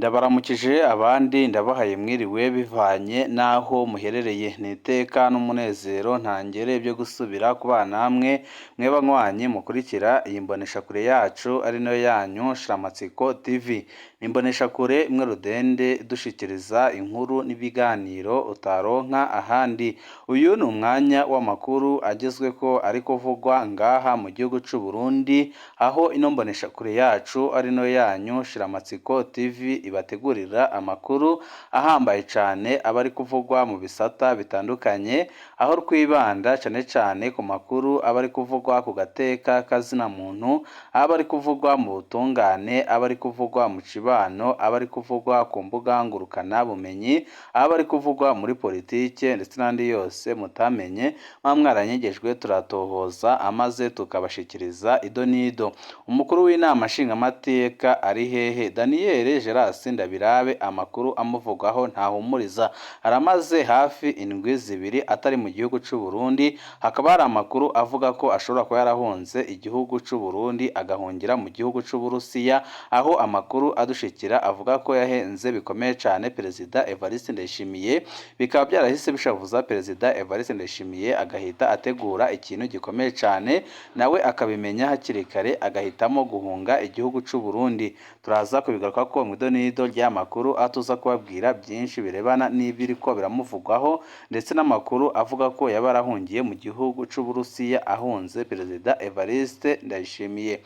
Ndabaramukije abandi ndabahaye mwiriwe bivanye n'aho muherereye. Ni iteka n'umunezero ntangere byo gusubira kubana namwe mwe banywanyi mukurikira iyi mboneshakure yacu ari nayo yanyu Shiramatsiko TV. Ni imboneshakure imwe rudende idushikiriza inkuru n'ibiganiro utaronka ahandi. Uyu ni umwanya w'amakuru agezweko ari kuvugwa ngaha mu gihugu c'u Burundi, aho ino mboneshakure yacu ari nayo yanyu Shiramatsiko TV ibategurira amakuru ahambaye cane aba ari kuvugwa mu bisata bitandukanye, aho twibanda cane cane ku makuru aba ari kuvugwa ku gateka kazina muntu, aba ari kuvugwa mu butungane, aba ari kuvugwa mu cibano, aba ari kuvugwa ku mbuga ngurukana bumenyi, aba ari kuvugwa muri politike ndetse n'andi yose mutamenye muba mwaranyegejwe turatohoza amaze tukabashikiriza ido n'ido. Umukuru w'inama nshingamateka ari hehe? Daniel Gerard Ndabirabe amakuru amuvugwaho ntahumuriza. Aramaze hafi indwi zibiri atari mu gihugu c'u Burundi, hakaba hari amakuru avuga ko ashobora kuba yarahunze igihugu c'u Burundi agahungira mu gihugu c'Uburusiya, aho amakuru adushikira avuga ko yahenze bikomeye cane Perezida Evariste Ndayishimiye, bikaba byarahise bishavuza Perezida Evariste Ndayishimiye agahita ategura ikintu gikomeye cane, nawe akabimenya hakiri kare agahitamo guhunga igihugu c'u Burundi. Turaza kubigarukako mw'ido n'ido ry'amakuru, aho tuza kubabwira byinshi birebana n'ibiriko biramuvugwaho ndetse n'amakuru avuga ko yaba yarahungiye mu gihugu c'Uburusiya ahunze Perezida Evariste Ndayishimiye.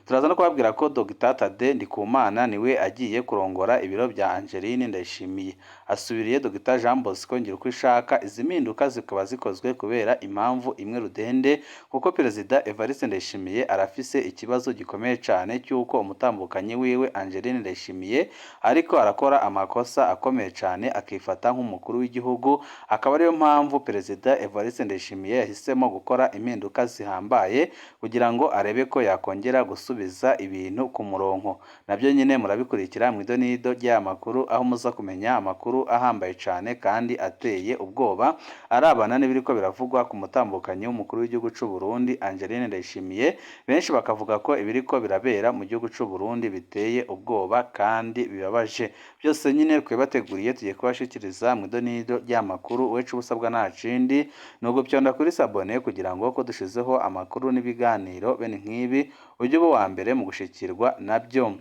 Turaza no kubabwira ko Dr Tade Ndikumana niwe agiye kurongora ibiro bya Angeline Ndayishimiye, asubiriye Dr Jean Bosco Ngirukwishaka. Izi mpinduka zikaba zikozwe kubera impamvu imwe rudende, kuko Perezida Evariste Ndayishimiye arafise ikibazo gikomeye cane cy'uko umutambukanyi wiwe Angeline Ndayishimiye ariko arakora amakosa akomeye cane akifata nk'umukuru w'igihugu, akaba ariyo mpamvu Perezida Evariste Ndayishimiye yahisemo gukora impinduka zihambaye kugira ngo arebe ko yakongera gusubiza ibintu ku murongo. Nabyo nyine murabikurikira mu ido n'ido ry'aya makuru, aho muza kumenya amakuru ahambaye cane kandi ateye ubwoba arabana n'ibiriko biravugwa ku mutambukanyi w'umukuru w'igihugu c'u Burundi Angeline Ndayishimiye. Benshi bakavuga ko ibiriko birabera mu gihugu c'u Burundi biteye ubwoba kandi bibabaje. Byose nyine twabibateguriye, tugiye kubashikiriza mu ido n'ido ry'aya makuru. Wecu ubusabwa nta kindi ni ugupyonda kuri s'abonner kugira ngo ko dushizeho amakuru n'ibiganiro bene nk'ibi ujye uba uwa mbere mu gushikirwa nabyo.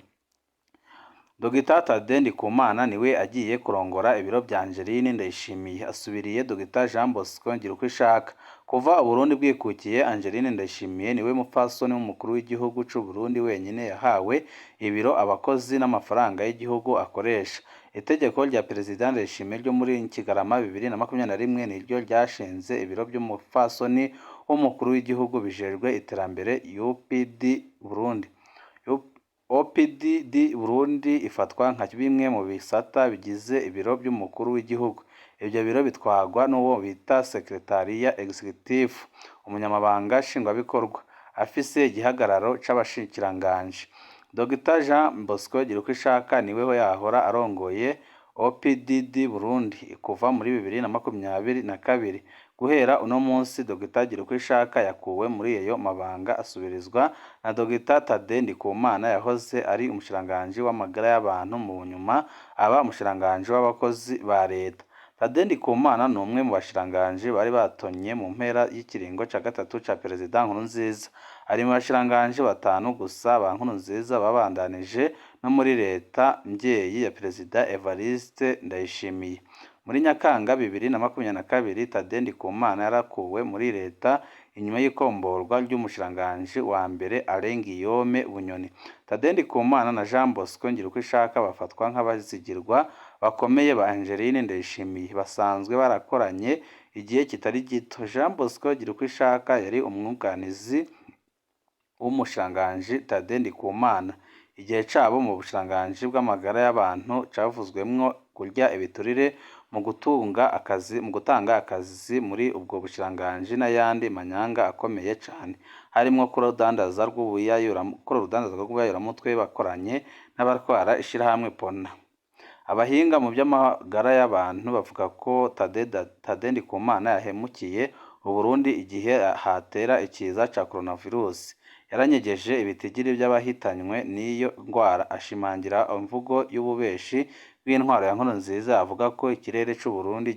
Dr Tade Ndikumana niwe agiye kurongora ibiro bya Angeline Ndayishimiye, asubiriye Dr Jean Bosco Ngirukwishaka. Kuva Uburundi bwikukiye, Angeline Ndayishimiye niwe mupfasoni w'umukuru w'igihugu c'u Burundi wenyine yahawe ibiro, abakozi n'amafaranga y'igihugu akoresha. Itegeko rya Perezida Ndayishimiye ryo muri Kigarama 2021 niryo ryashinze ibiro by'umupfasoni w'umukuru w'igihugu bijejwe iterambere UPD Burundi. OPDD Burundi ifatwa nka bimwe mu bisata bigize ibiro by'umukuru w'igihugu. Ibyo biro bitwarwa n'uwo bita Secrétariat Exécutif, umunyamabanga nshingwabikorwa, afise igihagararo c'abashikiranganji. Dr Jean Bosco Girukwishaka niwe yahora arongoye OPDD Burundi kuva muri 2022. Guhera uno munsi Dr Girukwishaka yakuwe muri ayo mabanga asubirizwa na Dr Tade Ndikumana yahoze ari umushikiranganji w'amagara y'abantu, mu nyuma aba umushikiranganji w'abakozi ba leta. Tade Ndikumana ni umwe mu bashikiranganji bari batonye mu mpera y'ikiringo ca gatatu ca Perezida Nkurunziza. Ari mu bashikiranganji batanu gusa ba Nkurunziza babandanije no muri leta mvyeyi ya Perezida Evariste Ndayishimiye. Muri Nyakanga 2022 Tade Ndikumana yarakuwe muri leta inyuma y'ikomborwa ry'umushikiranganji wa mbere Alain Guillaume Bunyoni. Tade Ndikumana na Jean Bosco Ngirukwishaka bafatwa nk'abazigirwa bakomeye ba Angeline Ndayishimiye, basanzwe barakoranye igihe kitari gito. Jean Bosco Girukwishaka yari umwunganizi w'umushikiranganji Tade Ndikumana. Igihe cabo mu bushikiranganji bw'amagara y'abantu cavuzwemwo kurya ibiturire mu gutunga akazi, mu gutanga akazi muri ubwo bushikiranganji n'ayandi manyanga akomeye cane, harimwo gukora urudandaza rw'ubuyayuramutwe bakoranye n'abatwara ishirahamwe PONA. Abahinga mu vy'amagara y'abantu bavuga ko Tade Ndikumana yahemukiye Uburundi igihe hatera ikiza ca coronavirus. Yaranyegeje ibitigiri by'abahitanywe n'iyo ndwara, ashimangira imvugo y'ububeshi bw'intwaro ya Nkurunziza avuga ko ikirere c'u Burundi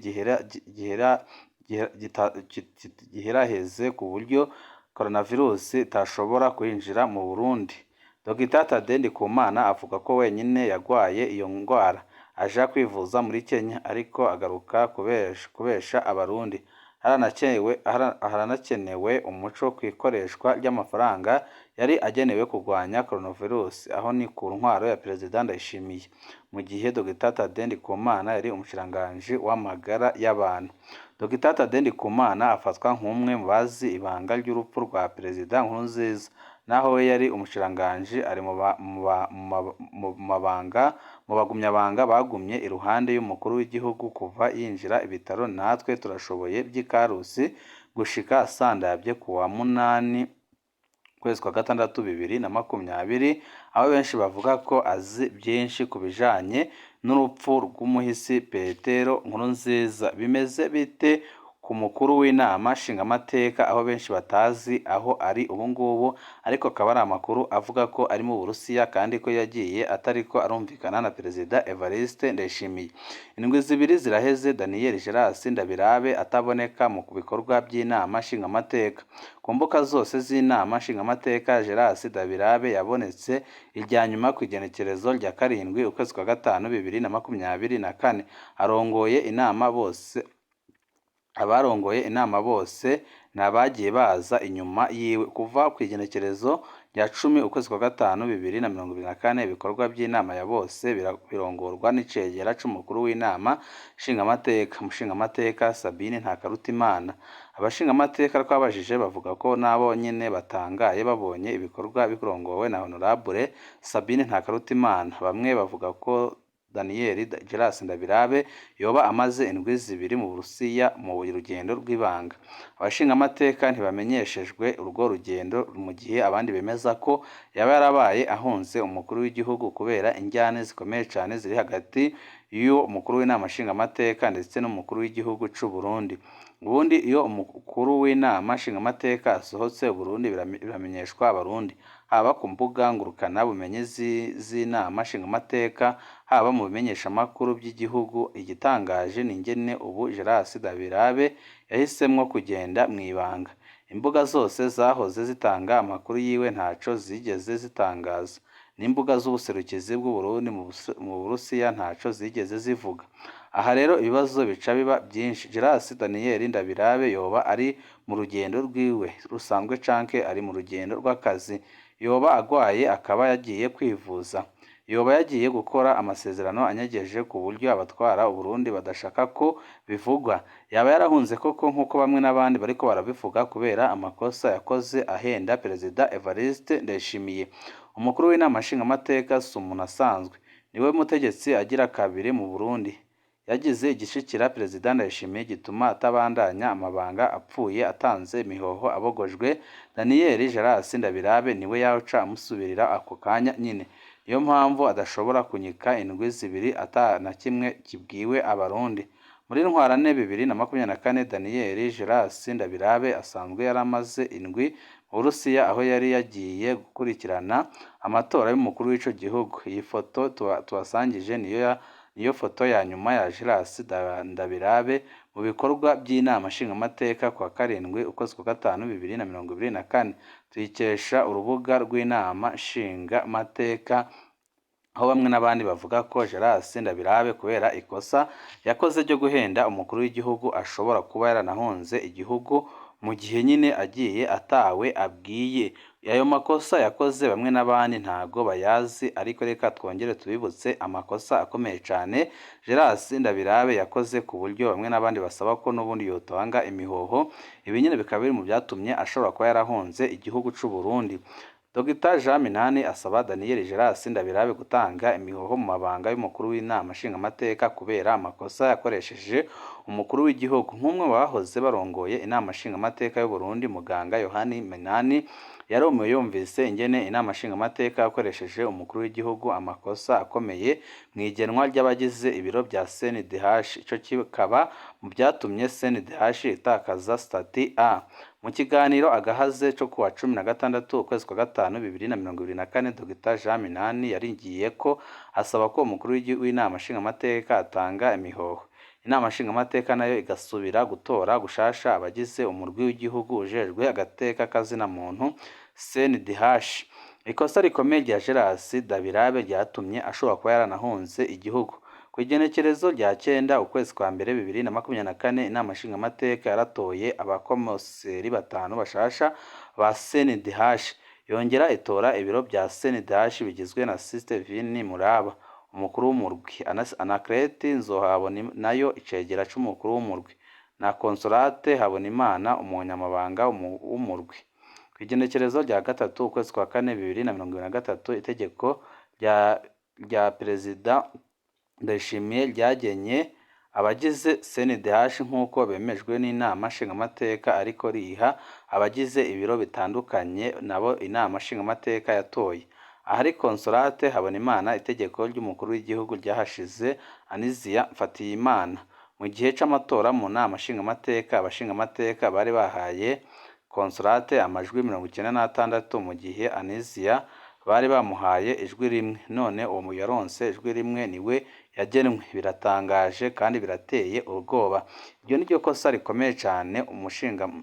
giheraheze ku buryo coronavirus itashobora kwinjira mu Burundi. Dr Thaddée Ndikumana avuga ko wenyine yagwaye iyo ndwara aja kwivuza muri Kenya, ariko agaruka kubesha abarundi. Haranakenewe umuco kw'ikoreshwa ry'amafaranga yari agenewe kurwanya coronavirus, aho ni ku ntwaro ya Perezida Ndayishimiye, mu gihe Dr Thaddée Ndikumana yari umushikiranganji w'amagara y'abantu. Dr Thaddée Ndikumana afatwa nk'umwe mu bazi ibanga ry'urupfu rwa Perezida Nkurunziza, naho we yari umushikiranganji ari mu bagumyabanga bagumye iruhande y'umukuru w'igihugu kuva yinjira ibitaro Natwe Turashoboye by'i Karusi gushika asandavye kuwa 8 ukwezi kwa gatandatu 2020, aho benshi bavuga ko azi byinshi ku bijanye n'urupfu rw'umuhisi Petero Nkurunziza. Bimeze bite ku mukuru w'inama nshingamateka, aho benshi batazi aho ari ubungubu, ariko akaba ari amakuru avuga ko ari mu Burusiya kandi ko yagiye atariko arumvikana na Perezida Evariste Ndayishimiye. Indwi 2 ziraheze Daniel Geras Ndabirabe ataboneka mu bikorwa by'inama nshingamateka. Ku mbuga zose z'inama nshingamateka, Geras Ndabirabe yabonetse irya nyuma ku igenekerezo rya 7 ukwezi kwa gatanu 2024, arongoye inama bose. Abarongoye inama bose n'abagiye baza inyuma yiwe. Kuva ku igenekerezo rya 10 ukwezi kwa gatanu 2024, ibikorwa by'inama ya bose birongorwa n'icegera c'umukuru w'inama nshingamateka, umushingamateka Sabine Ntakarutimana. Abashingamateka twabajije bavuga ko nabo nyene batangaye babonye ibikorwa birongowe na Honorable Sabine Ntakarutimana. Bamwe bavuga ko Daniel Geras Ndabirabe yoba amaze indwi 2 mu Burusiya mu rugendo rw'ibanga. Abashingamateka ntibamenyeshejwe urwo rugendo, mu gihe abandi bemeza ko yaba yarabaye ahunze umukuru w'igihugu kubera injyane zikomeye cane ziri hagati y'uwo mukuru w'inama nshingamateka ndetse n'umukuru w'igihugu c'u Burundi. Ubundi iyo umukuru w'inama nshingamateka asohotse Burundi biramenyeshwa abarundi, haba ku mbuga ngurukana bumenyi z'inama nshingamateka, haba mu bimenyeshamakuru by'igihugu. Igitangaje ni ingene ubu Geras Ndabirabe yahisemwo kugenda mw'ibanga. Imbuga zose zahoze zitanga amakuru yiwe ntaco zigeze zitangaza, n'imbuga z'ubuserukizi bw'u Burundi mu Burusiya ntaco zigeze zivuga. Aha rero ibibazo bica biba byinshi. Geras Daniel Ndabirabe yoba ari mu rugendo rwiwe rusanzwe canke ari mu rugendo rw'akazi? Yoba agwaye akaba yagiye kwivuza? Yoba yagiye gukora amasezerano anyegeje ku buryo abatwara Uburundi badashaka ko bivugwa? Yaba yarahunze koko nk'uko bamwe n'abandi bariko barabivuga kubera amakosa yakoze ahenda Perezida Evariste Ndayishimiye? Umukuru w'inama nshingamateka si umuntu asanzwe, niwe mutegetsi agira kabiri mu Burundi. Yagize igishikira Perezida Ndayishimiye gituma atabandanya amabanga, apfuye atanze imihoho abogojwe. Daniel Geras Ndabirabe niwe yoca amusubirira ako kanya nyine. Niyo mpamvu adashobora kunyika indwi 2 ata na kimwe kibwiwe abarundi. Muri ntwarante 2024, Daniel Geras Ndabirabe asanzwe yaramaze indwi mu Burusiya, aho yari yagiye gukurikirana amatora y'umukuru w'ico gihugu. Iyi foto tubasangije niyo foto ya nyuma ya Geras Ndabirabe mu bikorwa by'inama nshingamateka kuwa 7 ukwezi kwa gatanu 2024. Tuyikesha urubuga rw'inama nshingamateka, aho bamwe n'abandi bavuga ko Geras Ndabirabe kubera ikosa yakoze ryo guhenda umukuru w'igihugu ashobora kuba yaranahunze igihugu, mu gihe nyine agiye atawe abwiye. Ayo makosa yakoze bamwe n'abandi ntago bayazi, ariko reka twongere tubibutse amakosa akomeye cane Geras Ndabirabe yakoze, ku buryo bamwe n'abandi basaba ko n'ubundi yotanga imihoho. Ibi nyine bikaba biri mu byatumye ashobora kuba yarahunze igihugu c'u Burundi. Dr Jean Minani asaba Daniel Geras Ndabirabe gutanga imihoho mu mabanga y'umukuru w'inama nshingamateka kubera amakosa yakoresheje umukuru w'igihugu. Nk'umwe mu bahoze barongoye inama nshingamateka y'u Burundi, muganga Yohani Minani yarumiwe yumvise ingene inama nshingamateka yakoresheje umukuru w'igihugu amakosa akomeye mu igenwa ry'abagize ibiro bya CNDH. Ico kikaba mu byatumye CNDH itakaza statut A. Mu kiganiro agahaze co kuwa 16 ukwezi kwa gatanu 2024, Dr Jean Minani yaringiye ko asaba ko umukuru w'inama nshingamateka atanga imihoho. Inama nshingamateka nayo igasubira gutora gushasha abagize umurwi w'igihugu ujejwe agateka kazina muntu CNDH. Ikosa rikomeye rya Gerasi Ndabirabe ryatumye ashobora kuba yaranahunze igihugu. Ku igenekerezo rya 9 ukwezi kwa mbere 2024, inama nshingamateka yaratoye abakomiseri batanu bashasha ba CNDH, yongera itora ibiro bya CNDH bigizwe na Siteveni Muraba, umukuru w'umurwi, Anaclet Nzohabonayo, icegera c'umukuru w'umurwi, na Consolate Habonimana, umunyamabanga w'umurwi. Ku igenekerezo rya 3 ukwezi kwa kane 2023, itegeko rya Perezida Ndayishimiye ryagenye abagize CNDH nk'uko bemejwe n'inama nshingamateka, ariko riha abagize ibiro bitandukanye nabo inama nshingamateka yatoye. Ahari Consolate Habonimana, itegeko ry'umukuru w'igihugu ryahashize Anizia Mfatiyimana. Mu gihe c'amatora mu nama nshingamateka, abashingamateka bari bahaye Consolate amajwi 96, mu gihe Anizia bari bamuhaye ijwi rimwe. None uwo yaronse ijwi rimwe niwe yagenwe. Biratangaje kandi birateye ubwoba. Iryo ni ryo kosa rikomeye cane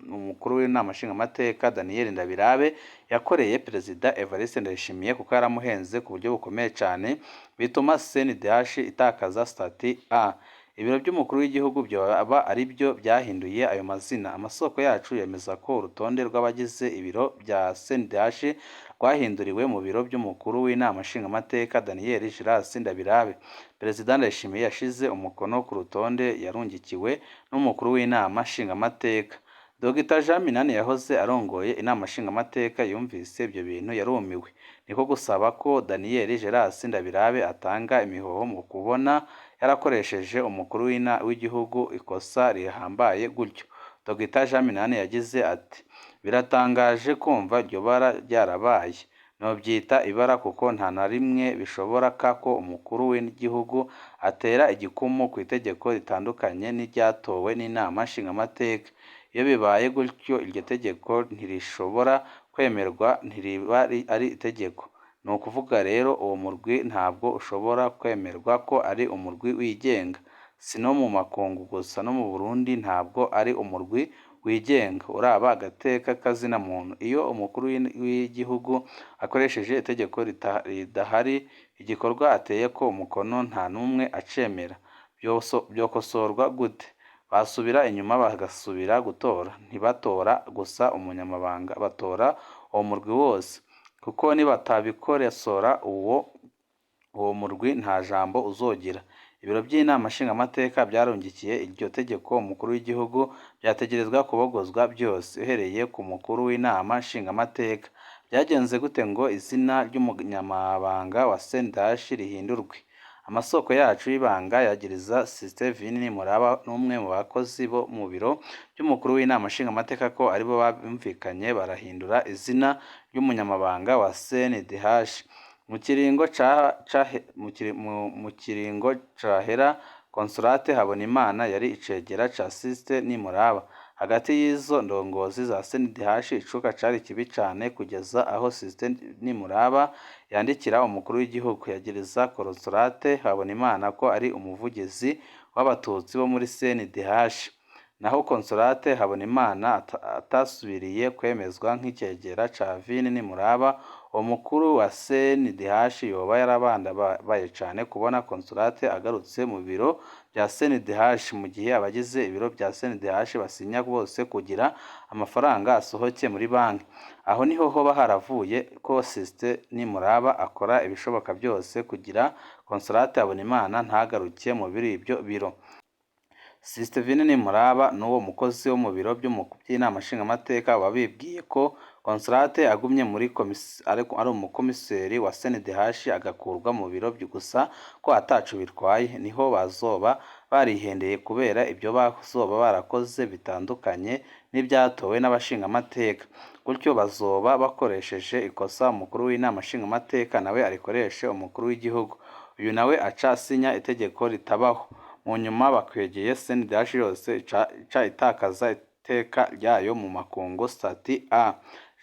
umukuru w'inama nshingamateka Daniel Ndabirabe yakoreye Perezida Evariste Ndayishimiye, kuko yaramuhenze ku buryo bukomeye cane, bituma CNDH itakaza statut A. Ibiro by'umukuru w'igihugu byoba ari byo byahinduye ayo mazina. Amasoko yacu yemeza ko urutonde rw'abagize ibiro bya CNDH rwahinduriwe mu biro by'umukuru w'inama nshingamateka Daniel Giras Ndabirabe. Perezida Ndayishimiye yashize umukono ku rutonde yarungikiwe n'umukuru w'inama nshingamateka. Dr Jean Minani yahoze arongoye inama nshingamateka yumvise ibyo bintu yarumiwe, niko gusaba ko Daniel Giras Ndabirabe atanga imihoho mu kubona yarakoresheje umukuru w'igihugu ikosa rihambaye gutyo. Dr Jean Minani yagize ati: "Biratangaje kumva iryo bara ryarabaye. Nobyita ibara kuko nta na rimwe bishoboka ko umukuru w'igihugu atera igikumu ku itegeko ritandukanye n'iryatowe n'inama nshingamateka. Iyo bibaye gutyo iryo tegeko ntirishobora kwemerwa, ntiriba ari itegeko. Ni ukuvuga rero uwo murwi ntabwo ushobora kwemerwa ko ari umurwi wigenga. Si no mu makungu gusa, no mu Burundi ntabwo ari umurwi wigenga uraba agateka kazina muntu. Iyo umukuru w'igihugu akoresheje itegeko ridahari, igikorwa ateyeko umukono nta n'umwe acemera. Byokosorwa gute? Basubira inyuma bagasubira gutora. Ntibatora gusa umunyamabanga, batora uwo murwi wose, kuko nibatabikosora uwo murwi nta jambo uzogira. Ibiro by'inama nshingamateka byarungikiye iryo tegeko umukuru w'igihugu, byategerezwa kubogozwa byose, uhereye ku mukuru w'inama nshingamateka. Byagenze gute ngo izina ry'umunyamabanga wa CNDH rihindurwe? Amasoko yacu y'ibanga yagiriza Siteveni Muraba n'umwe mu bakozi bo mu biro by'umukuru w'inama nshingamateka ko aribo bumvikanye barahindura izina ry'umunyamabanga wa CNDH. Mu kiringo cahera, Consolate Habonimana yari icegera ca Siste Nimuraba. Hagati y'izo ndongozi za CNDH icuka cari kibi cane kugeza aho Siste Nimuraba yandikira umukuru w'igihugu yagiriza Consolate Habonimana ko ari umuvugizi w'abatutsi bo muri CNDH. Naho Consolate Habonimana atasubiriye kwemezwa nk'icegera ca Vini Nimuraba, uwo mukuru wa CNDH yoba yarabandabaye cane kubona Consolate agarutse mu biro bya CNDH, mu gihe abagize ibiro bya CNDH basinya bose kugira amafaranga asohoke muri banki. Aho niho hoba haravuye ko Siste Nimuraba akora ibishoboka byose kugira Consolate Habonimana ntagaruke muri ibyo biro. Siteveni Nimuraba n'uwo mukozi wo mu biro by'inama nshingamateka baba bibwiye ko Consolate agumye muri ari umukomiseri wa CNDH agakurwa mu biro gusa ko ataco bitwaye. Niho bazoba barihendeye kubera ibyo bazoba barakoze bitandukanye n'ivyatowe n'abashingamateka. Gutyo bazoba bakoresheje ikosa umukuru w'inama nshingamateka nawe arikoreshe umukuru w'igihugu. Uyu nawe aca asinya itegeko ritabaho. Mu nyuma bakwegeye CNDH yose ica itakaza iteka ryayo mu makungu statut A.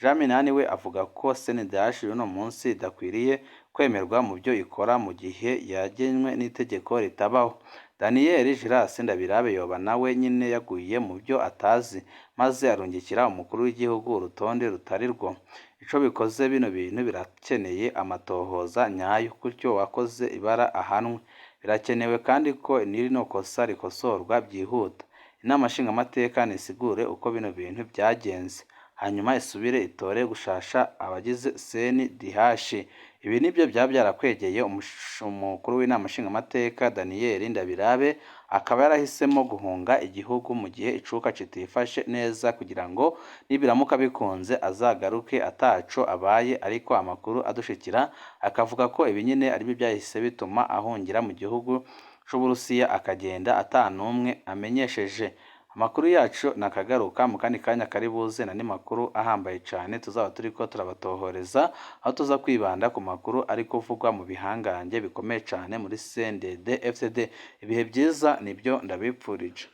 Jean Minani we avuga ko CNDH y'uno munsi idakwiriye kwemerwa mu byo ikora mu gihe yagenwe n'itegeko ritabaho. Daniel Giras Ndabirabe yoba nawe nyine yaguye mu byo atazi, maze arungikira umukuru w'igihugu urutonde rutari rwo. Ico bikoze bino bintu birakeneye amatohoza nyayo, gutyo uwakoze ibara ahanwe. Birakenewe kandi ko n'irino kosa rikosorwa byihuta. Inama nshingamateka nisigure uko bino bintu byagenze, hanyuma isubire itore gushasha abagize CNDH. Ibi nibyo byaba byarakwegeye umukuru w'inama nshingamateka Daniel Ndabirabe, akaba yarahisemo guhunga igihugu mu gihe icuka kitifashe neza kugira ngo nibiramuka bikunze azagaruke ataco abaye, ariko amakuru adushikira akavuga ko ibi nyine aribyo byahise bituma ahungira mu gihugu c'Uburusiya akagenda ata n'umwe amenyesheje. Amakuru yacu nakagaruka mu kandi kanya kari buze n'andi makuru ahambaye cane tuzaba turiko turabatohoreza, aho tuza kwibanda ku makuru ari kuvugwa mu bihangange bikomeye cane muri CNDD FDD. Ibihe byiza nibyo ndabipfurije.